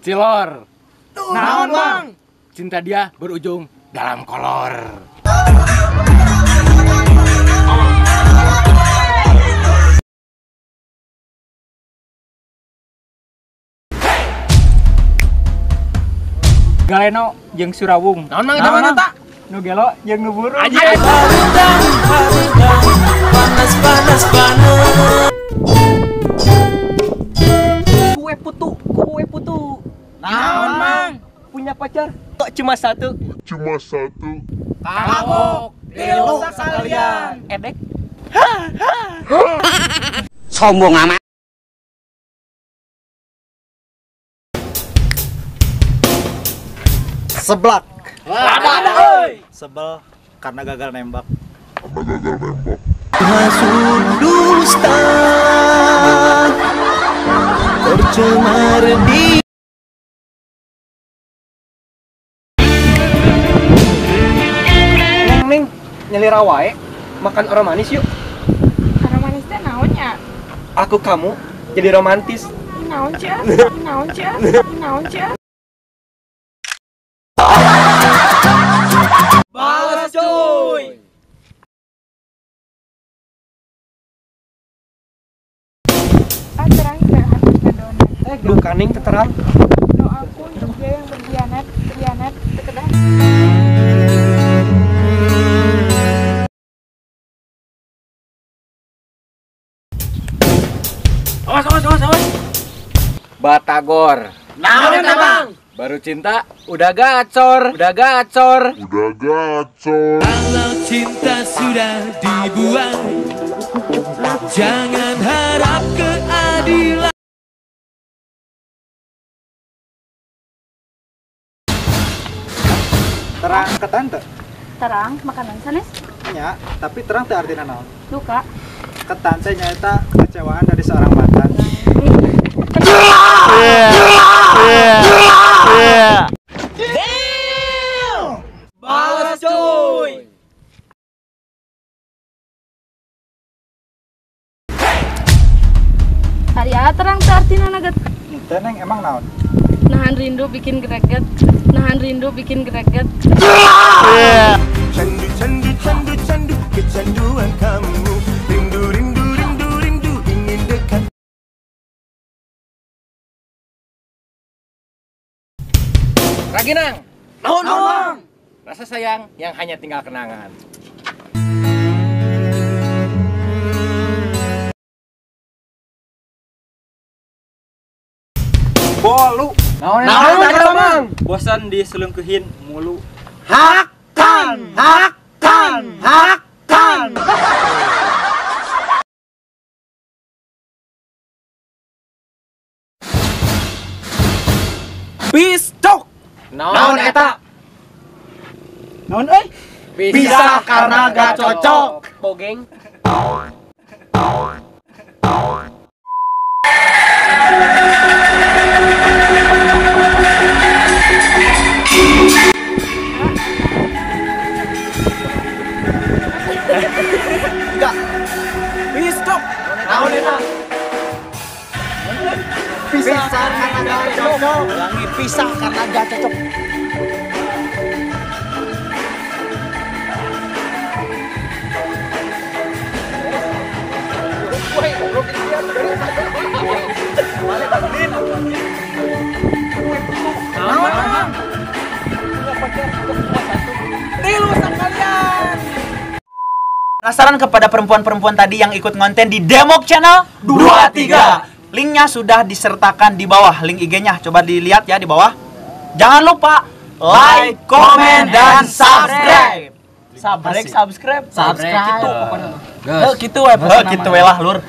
Cilor. Naon, Bang? Cinta dia berujung dalam kolor. Galeno jeung Surawung. Naon Mang eta mana ta? Nu gelo jeung nu burung. Panas panas panas. Kue putu, kue putu. Naon Mang? Punya pacar kok cuma satu? Cuma satu. Kapok, tilu sekalian. Edek. Sombong amat. Seblak. Ada euy. Sebel karena gagal nembak. Hasud dusta tercemar di. Neng, neng, nyelira wae, makan orang manis yuk. Orang manis teh naon nya? Aku kamu jadi romantis. Naon cia? Naon cia? Naon cia? Balas cuy. Ah, terang teh harusna donat. Lukaning terang. Doaku untuk dia yang berkhianat, berkhianat, terkedah. Awas, awas, awas, awas. Batagor. Naon eta, Bang? Baru cinta udah gacor, udah gacor. Udah gacor. Kalau cinta sudah dibuang, jangan harap keadilan. Terang ke tante. Terang makanan sanes? Nya, tapi terang teh artinya naon? Luka. Ketan teh nyaeta kekecewaan dari seorang mantan. Damn! Balas cuy. Ari terang teh artina naget. Teh neng emang naon? Nahan rindu bikin greget. Nahan rindu bikin greget. Candu candu candu candu kecanduan kamu. Rindu rindu rindu rindu ingin dekat. Raginang. Naon, Bang? Rasa sayang yang hanya tinggal kenangan. Bolu. Naon eta, Bang? Bosan diselingkuhin mulu. Hakan, hakan, hakan. Pistok. Naon eta? Naon euy? Pisah karena gak cocok. Bogeng. Enggak. Pistok. Naon eta? Pisah karena gak cocok. Ulangi, pisah karena gak cocok. Penasaran kepada perempuan-perempuan tadi yang ikut ngonten di Demok Channel 23. Linknya sudah disertakan di bawah, link IG-nya. Coba dilihat ya di bawah. Jangan lupa like, komen, dan subscribe. Subscribe, subscribe, subscribe. Gitu pokoknya. Gitu we, gitu we lah lur.